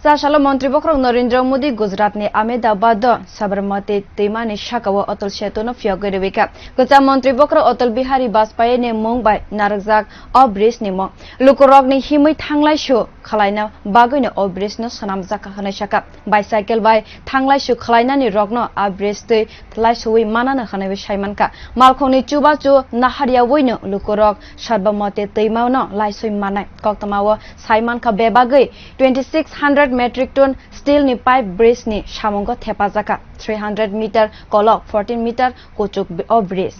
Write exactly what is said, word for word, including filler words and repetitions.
Cha salo Montri Bokhorok Narendra Modi Gujarat ni Ahmedabad o Sabarmati twima ni saka o Atal Setu no phiyogwi rwikha. Kwcham Montri Bokhorok Atal Bihari Vajpayee ni mung bai narwkjak o bridge ni mung. Lukurok ni himwi thanglai su khwlaina bagwi no o bridge no swnamjak kha hwnwi sakha. Bicycle bai thanglai su khwlainani rok no a bridge twi laisowi manano hwnwi sai mankha. Malkhong ni chubachu naharyawi no lukurok Sabarmati twima no laisoi manai. Koktwma o sai mankha bebagwi twenty six hundred metric ton steel ni pipe bridge ni samungo thepajak kha. Three hundred meter kolok, fourteen meter kuchuk o bridge.